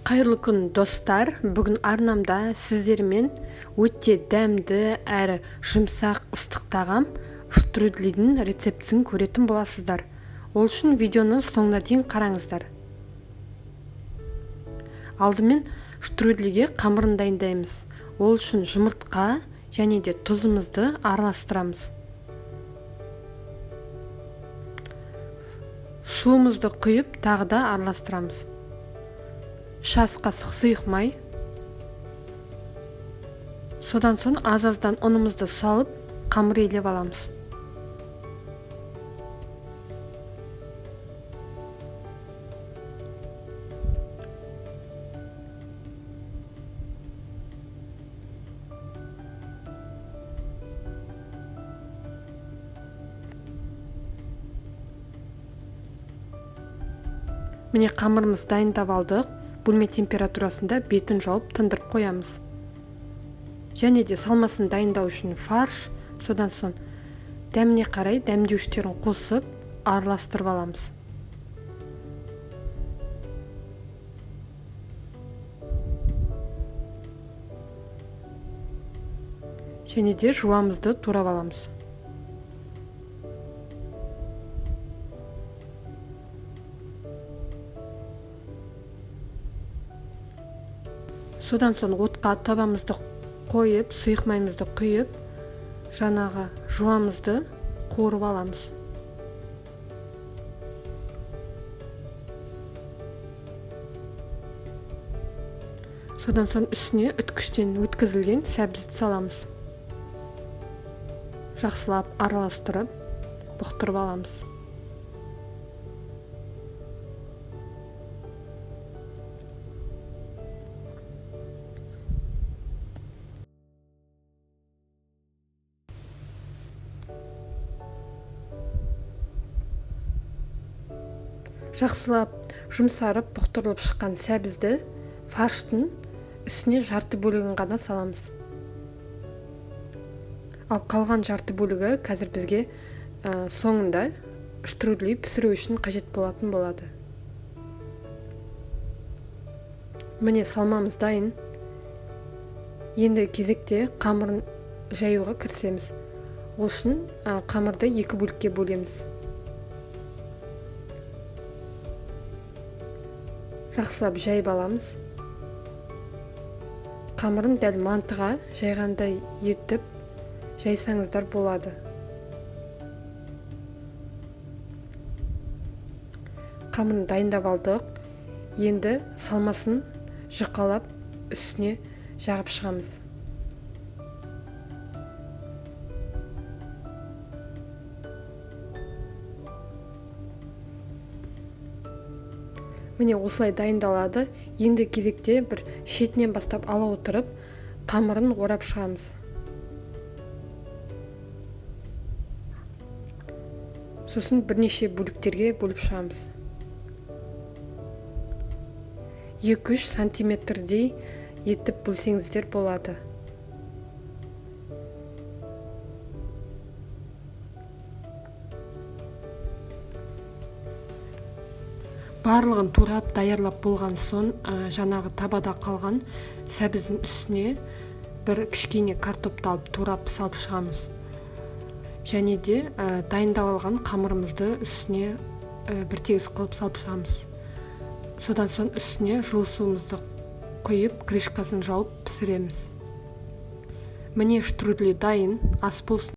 Қайырлы күн, достар! Бүгін арнамда сіздермен өте дәмді әрі жұмсақ ыстық тағам штрудлидің рецептісін көретін боласыздар. Ол үшін видеоны соңына дейін қараңыздар. Алдымен штрудлиге қамырын дайындаймыз. Ол үшін жұмыртқа және де тұзымызды араластырамыз. Суымызды құйып, тағы да араластырамыз. Ас қасық сұйық май. Содан соң аз-аздан ұнымызды салып, қамыр илеп аламыз. Міне, қамырымызды дайындап алдық. Бөлме температурасында бетін жауып тындырып қоямыз. Және де салмасын дайындау үшін фарш, содан соң дәміне қарай дәмдеуіштерін қосып араластырып аламыз. Және де жуамызды турап аламыз. Содан соң отқа табамызды қойып, сұйық майымызды құйып, жаңағы жуамызды қуырып аламыз. Содан соң үстіне үткіштен өткізілген сәбізді саламыз. Жақсылап араластырып, бұқтырып аламыз. Жақсылап жұмсарып, бұқтырылып шыққан сәбізді фарштың үстіне жарты бөлігін ғана саламыз. Ал қалған жарты бөлігі қазір бізге соңында штрудли пісіру үшін қажет болатын болады. Міне, салмамыз дайын. Енді кезекте қамырын жаюға кірісеміз. Ол үшін қамырды екі бөлікке бөлеміз. Жақсылап жайып аламыз. Қамырын дәл мантыға жайғандай етіп жайсаңыздар болады. Қамырын дайындап алдық. Енді салмасын жұқалап үстіне жағып шығамыз. Міне, осылай дайындалады. Енді кезекте бір шетінен бастап ала отырып, қамырын орап шығамыз. Сосын бірнеше бөліктерге бөліп шығамыз. 2-3 сантиметрдей етіп бөлсеңіздер болады. Барлығын турап даярлап болған соң, жаңағы табада қалған сәбіздің үстіне бір кішкене картопты алып турап салып шығамыз. Және де дайындап алған қамырымызды үстіне бір тегіс қылып салып шығамыз. Содан соң үстіне жылы суымызды құйып, крышкасын жауып пісіреміз. Міне, штрудли дайын. Ас болсын.